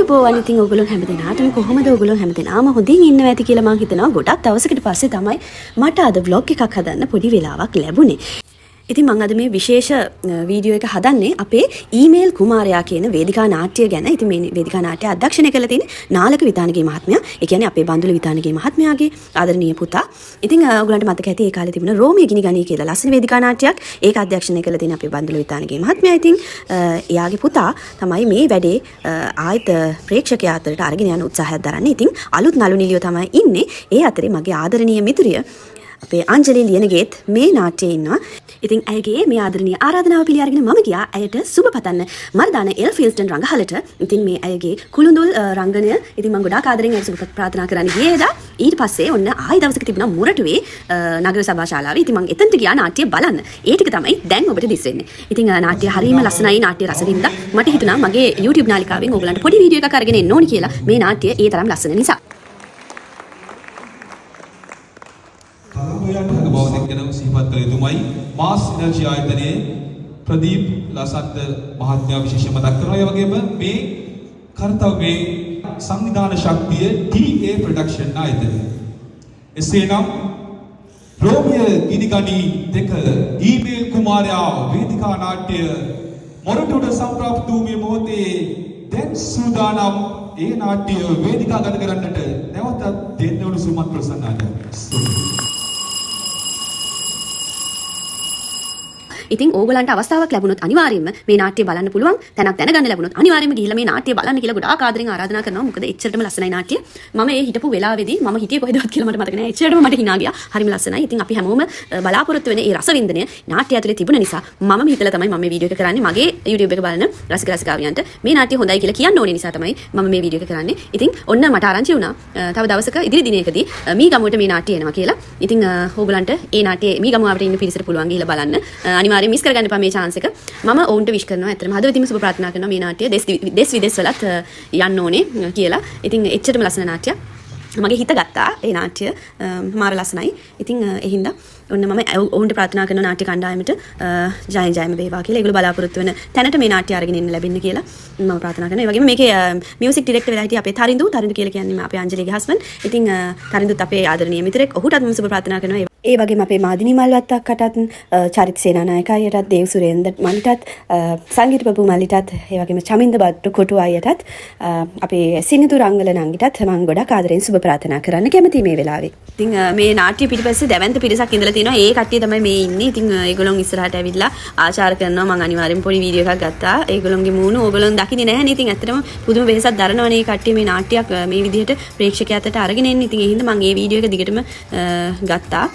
ආයුබෝවන්. ඉතින් ඔයගොල්ලෝ හැමදෙනාටම කොහොමද? ඔයගොල්ලෝ හැමදෙනාම හොඳින් ඉන්නවා ඇති කියලා මං හිතනවා. ගොඩක් දවසකට පස්සේ තමයි මට අද ව්ලොග් එකක් හදන්න පොඩි වෙලාවක් ලැබුණේ. ඉතින් මං අද මේ විශේෂ වීඩියෝ එක හදන්නේ අපේ ඊමේල් කුමාරයා කියන වේදිකා නාට්‍ය ගැන. ඉතින් මේ වේදිකා නාට්‍ය අධ්‍යක්ෂණය කරලා තියෙන්නේ නාලක විතානගේ මහත්මයා. ඒ කියන්නේ අපේ බන්දුල විතානගේ මහත්මයාගේ ආදරණීය පුතා. ඉතින් ඔයගොල්ලන්ට මතක ඇති ඒ කාලේ තිබුණ රෝමිය ගිනි ගනී කියලා ලස්සන වේදිකා නාට්‍යයක්. ඒක අධ්‍යක්ෂණය කරලා තියෙන අපේ බන්දුල විතානගේ මහත්මයා. ඉතින් එයාගේ පුතා තමයි මේ වැඩේ ආයෙත් ප්‍රේක්ෂකයා අතරට අරගෙන යන උත්සාහයක් දරන්නේ. ඉතින් අලුත් නළු නිළියෝ තමයි ඉන්නේ. ඒ අතරේ මගේ ආදරණීය මිතුරිය අපේ අංජලි ලියනගේත් මේ නාට්‍යයේ ඉන්නවා. ඉතින් ඇයගේ මේ ආදරණීය ආරාධනාව පිළි අරගෙන මම ගියා ඇයට සුබ පතන්න මර්දාන එල්ෆිල්ස්ටන් රංගහලට. ඉතින් මේ ඇයගේ කුළුඳුල් රංගනය ඉතින් මම ගොඩාක් ආදරෙන් ඇයට සුබ ප්‍රාර්ථනා කරන්න ගියේ එදා. ඊට පස්සේ ඔන්න ආයි දවසක තිබුණා මුරටුවේ නගර සභා ශාලාවේ. ඉතින් මං එතනට ගියා නාට්‍ය බලන්න. ඒ ටික තමයි දැන් ඔබට දිස් වෙන්නේ. ඉතින් නාට්‍ය හරීම ලස්සනයි, නාට්‍ය රස වින්දා. මට හිතුණා මගේ YouTube නාලිකාවෙන් ඕගලන්ට පොඩි වීඩියෝ එකක් අරගෙන එන්න ඕනි කියලා. මේ නාට්‍ය ඒ තරම් ලස්සන නිසා. කලාවයන් හඟ බව ගැන සිහිපත් කළ යුතුමයි. මාස් එනර්ජි ආයතනයේ ප්‍රදීප් ලසන්ත මහත්මයා විශේෂයෙන් මතක් කරනවා. ඒ වගේම මේ කර්තව්‍යයේ සංවිධාන ශක්තිය TA production ආයතනය. එසේනම් රෝමිය ගිනිගනි දෙක ඊමේල් කුමාරයා වේදිකා නාට්‍ය මොරටුවට සම්ප්‍රාප්ත වූ මේ මොහොතේ දැන් සූදානම් ඒ නාට්‍ය වේදිකාගත කරන්නට නැවතත් දෙන්නවලු සුමත් ප්‍රසන්න ආචාර්ය. ස්තුතියි. ඉතින් ඕගොල්ලන්ට අවස්ථාවක් ලැබුණොත් අනිවාර්යයෙන්ම මේ නාට්‍ය බලන්න පුළුවන් තැනක් දැනගන්න ලැබුණොත් අනිවාර්යයෙන්ම ගිහිල්ලා මේ නාට්‍ය බලන්න කියලා ගොඩාක් ආදරෙන් ආරාධනා කරනවා. මොකද එච්චරටම ලස්සනයි නාට්‍ය. මම ඒ හිටපු වෙලාවේදී මම හිටියේ කොහෙදවත් කියලා මට මතක නෑ. එච්චරටම මට හිනා ගියා. හරිම ලස්සනයි. ඉතින් අපි හැමෝම බලාපොරොත්තු වෙන ඒ රසවින්දනය නාට්‍ය ඇතුලේ තිබුණ නිසා මම හිතලා තමයි මම මේ වීඩියෝ එක කරන්නේ. මගේ YouTube එක බලන රසික රසිකාවියන්ට මේ නාට්‍ය හොඳයි කියලා කියන්න ඕනේ නිසා තමයි මම මේ වීඩියෝ එක කරන්නේ. ඉතින් ඔන්න මට ආරංචි වුණා තව දවසක ඉදිරි දිනයකදී මීගමුවට මේ නාට්‍ය එනවා කියලා. ඉතින් ඕගොල්ලන්ට ඒ නාට්‍යයේ මීගමුවට ඉන්න පිරිසට පුළුවන් ගිහිල්ලා බලන්න. අනිවාර්යයෙන් මිස් කරගන්න එපා මේ chance එක. මම ඔවුන්ට විශ් කරනවා. ඇත්තටම හදවතින්ම සුබ ප්‍රාර්ථනා කරනවා මේ නාට්‍ය දෙස් විදෙස් වලත් යන්න ඕනේ කියලා. ඉතින් එච්චරම ලස්සන නාට්‍යයක්. මගේ හිත ගත්තා ඒ නාට්‍ය. මාර ලස්සනයි. ඉතින් ඒ හින්දා ඔන්න මම ඔවුන්ට ප්‍රාර්ථනා කරන නාට්‍ය කණ්ඩායමට ජය ජයම වේවා කියලා. ඒගොල්ලෝ බලාපොරොත්තු වෙන තැනට මේ නාට්‍ය අරගෙන එන්න ලැබෙන්න කියලා මම ප්‍රාර්ථනා කරනවා. ඒ වගේම මේකේ මියුසික් ඩිරෙක්ටර් වෙලා හිටියේ අපේ තරිඳු. තරිඳු කියලා කියන්නේ අපේ අංජලිගේ හස්බන්ඩ්. ඉතින් තරිඳුත් අපේ ආදරණීය මිත්‍රෙක්. ඔහුටත් මම සුබ ප්‍රාර්ථනා කරනවා. ඒ වගේම අපේ මාදිනී මල්වත්ත අක්කටත්, චරිත සේනානායක අයියටත්, දේව් සුරේන්ද්‍ර මල්ලිටත්, සංගීත ප්‍රභු මල්ලිටත්, ඒ වගේම චමින්ද බට්ටු කොටු අයියටත්, අපේ සිනිඳු රංගල නංගිටත් මම ගොඩක් ආදරෙන් සුබ ප්‍රාර්ථනා කරන්න කැමතියි මේ වෙලාවේ. ඉතින් මේ නාට්‍ය පිටිපස්සේ දැවැන්ත පිරිසක් ඉඳලා තිනවා. ඒ කට්ටිය තමයි මේ ඉන්නේ. ඉතින් ඒගොල්ලොන් ඉස්සරහට ඇවිල්ලා ආචාර කරනවා. මං අනිවාර්යෙන් පොඩි වීඩියෝ එකක් ගත්තා. ඒගොල්ලොන්ගේ මූණ ඕගොල්ලොන් දකින්නේ නැහැනේ. ඉතින් ඇත්තටම පුදුම වෙහසක් දරනවනේ මේ කට්ටිය මේ නාට්‍යයක් මේ විදිහට ප්‍රේක්ෂකයා අතට අරගෙන එන්නේ. ඉතින් ඒ හින්දා මං ඒ වීඩියෝ එක දිගටම ගත්තා.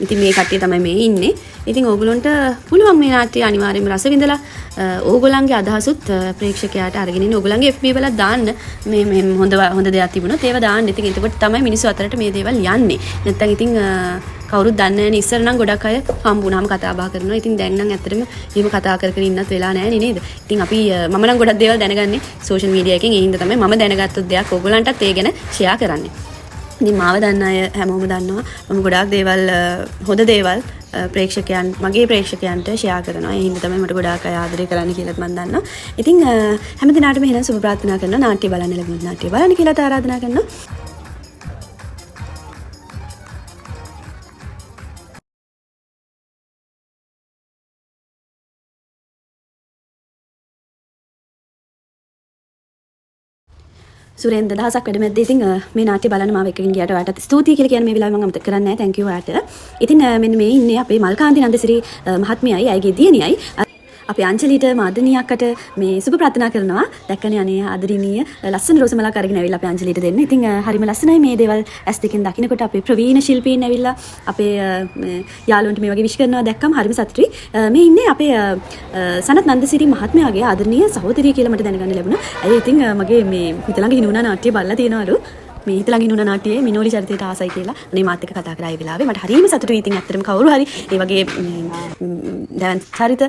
ඉතින් මේ කට්ටිය තමයි මේ ඉන්නේ. ඉතින් ඕගොල්ලන්ට පුළුවන් මේ නාට්‍ය අනිවාර්යයෙන්ම රස විඳලා ඕගොල්ලන්ගේ අදහසුත් ප්‍රේක්ෂකයාට අරගෙන ඉන්න. ඕගොල්ලන්ගේ FB වලත් දාන්න මේ මේ හොඳ දෙයක් තිබුණොත් ඒව දාන්න. ඉතින් එතකොට තමයි මිනිස්සු අතරට මේ දේවල් යන්නේ. නැත්තම් ඉතින් කවුරුත් දන්නේ නැහැනේ. ඉස්සර නම් ගොඩක් අය හම්බුනාම කතා බහ කරනවා. ඉතින් දැන් නම් ඇත්තටම එහෙම කතා කර කර ඉන්නත් වෙලා නැහැනේ නේද? ඉතින් මම නම් ගොඩක් දේවල් දැනගන්නේ සෝෂල් මීඩියා එකෙන්. ඒ හින්දා තමයි මම දැනගත්තු දෙයක් ඕගොල්ලන්ටත් ඒ ගැන ෂෙයා කරන්නේ. ඉතින් මාව දන්න අය හැමෝම දන්නවා මම ගොඩාක් දේවල් හොඳ දේවල් මගේ ප්‍රේක්ෂකයන්ට ෂෙයා කරනවා. ඒ හින්දා තමයි මට ගොඩාක් අය ආදරය කරන්න කියලාත් මම දන්නවා. ඉතින් හැම දිනාටම එහෙනම් සුබ ප්‍රාර්ථනා කරනවා. නාට්‍ය බලන්න ලැබුණොත් නාට්‍ය බලන්න කියලාත් ආරාධනා කරනවා. සුරේන්ද්‍ර දහසක් වැඩ මැද්දේ ඉතින් මේ නාට්‍ය බලන්න මාව එක්කගෙන ගියාට ඔයාටත් ස්තුතියි කියලා කියන මේ වෙලාවේ මම අමතක කරන්නේ නැහැ. Thank you ඔයාට. ඉතින් මෙන්න මේ ඉන්නේ අපේ මල්කාන්ති නන්දසිරි මහත්මියයි ඇයගේ දියණියයි. අපේ අංජලිට මාදනී අක්කට මේ සුබ ප්‍රාර්ථනා කරනවා. දැක්කනේ අනේ ආදරණීය ලස්සන රෝස මලක් අරගෙන ඇවිල්ලා අපේ අංජලිට දෙන්න. ඉතින් හරිම ලස්සනයි මේ දේවල් ඇස් දෙකෙන් දකිනකොට අපේ ප්‍රවීණ ශිල්පීන් ඇවිල්ලා අපේ මේ යාළුවන්ට මේ වගේ විශ් කරනවා දැක්කම හරිම සතුටුයි. මේ ඉන්නේ අපේ සනත් නන්දසිරි මහත්මයාගේ ආදරණීය සහෝදරිය කියලා මට දැනගන්න ලැබුණා. ඇය ඉතින් මගේ මේ හිත ළඟ හිනුණා නාට්‍ය බලලා තියෙනවලු. මේ හිත ළඟ හිනුණා නාට්‍යයේ මිනෝලි චරිතයට ආසයි කියලා. අනේ මාත් එක්ක කතා කරා ඒ වෙලාවේ. මට හරිම සතුටුයි. ඉතින් ඇත්තටම කවුරු හරි ඒ වගේ දැවැන්ත චරිත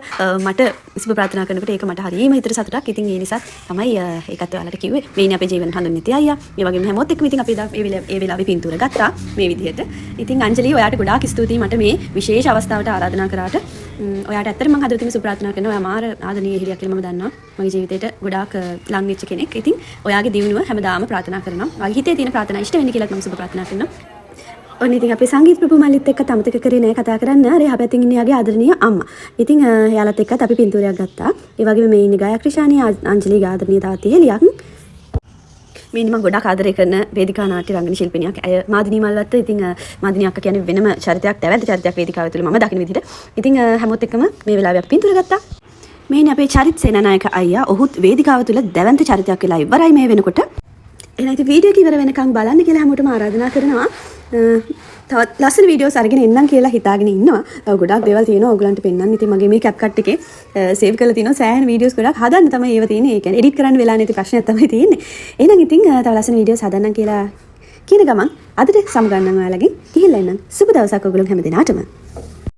මට සුබ ප්‍රාර්ථනා කරනකොට ඒක මට හරිම හිතට සතුටක්. ඉතින් ඒ නිසා තමයි ඒකත් ඔයාලට කිව්වේ. මේ ඉන්නේ අපේ ජීවන හඳුන්වන්නේ අයියා. ඒ වගේම හැමෝත් එක්කම ඉතින් අපි එදා ඒ වෙලාවේ පින්තූර ගත්තා මේ විදිහට. ඉතින් අංජලි ඔයාට ගොඩාක් ස්තුතියි මට මේ විශේෂ අවස්ථාවට ආරාධනා කරාට. ඔයාට ඇත්තටම මම හදවතින්ම සුබ ප්‍රාර්ථනා කරනවා. ඔයා මාර ආදරණීය යෙහෙළියක් කියලා මම දන්නවා. මගේ ජීවිතේට ගොඩාක් ලං වෙච්ච කෙනෙක්. ඉතින් ඔයාගේ දියුණුව හැමදාම ප්‍රාර්ථනා කරනවා. ඔයාගේ හිතේ තියෙන ප්‍රාර්ථනා ඉෂ්ට වෙන්න කියලාත් මම සුබ ප්‍රාර්ථනා කරනවා. ඔන්න ඉතින් අපේ සංගීත ප්‍රභු මල්ලිත් එක්ක අමතක කරේ නෑ කතා කරන්න. අර එහා පැත්තෙන් ඉන්නේ එයාගේ ආදරණීය අම්මා. ඉතින් එයාලත් එක්කත් අපි පින්තූරයක් ගත්තා. ඒ වගේම මේ ඉන්නේ ගායක ක්‍රිෂානි, අංජලිගේ ආදරණීය තාත්ති යෙහෙළියක්. මේ ඉන්නේ මම ගොඩාක් ආදරය කරන වේදිකා නාට්‍ය රංගන ශිල්පිනියක්. ඇය මාදිනී මල්වත්ත. ඉතින් මාදිනී අක්කා කියන්නේ වෙනම චරිතයක්, දැවැන්ත චරිතයක් වේදිකාව තුළ මම දකින විදිහට. ඉතින් හැමෝත් එක්කම මේ වෙලාවේ අපි පින්තූර ගත්තා. මේ ඉන්නේ අපේ චරිත් සේනානායක අයියා. ඔහුත් වේදිකාව තුළ දැවැන්ත චරිතයක් වෙලා ඉවරයි මේ වෙනකොට. එහෙනම් ඉතින් වීඩියෝ එක ඉවර වෙනකන් බලන්න කියලා හැමෝටම ආරාධනා කරනවා. තවත් ලස්සන වීඩියෝස් අරගෙන එන්නම් කියලා හිතාගෙන ඉන්නවා. තව ගොඩාක් දේවල් තියෙනවා ඔයගලන්ට පෙන්වන්න. ඉතින් මගේ මේ CapCut එකේ සේව් කරලා තියෙනවා සෑහෙන වීඩියෝස් ගොඩක් හදන්න තමයි ඒව තියෙන්නේ. ඒ කියන්නේ එඩිට් කරන්න වෙලා නැති ප්‍රශ්නයක් තමයි තියෙන්නේ. එහෙනම් ඉතින් තව ලස්සන වීඩියෝස් හදන්නම් කියලා කියන ගමන් අදට සමුගන්නම් ඔයාලගෙන්. ගිහිල්ලා එන්නම්. සුබ දවසක් ඔයගොල්ලෝ හැම දෙනාටම.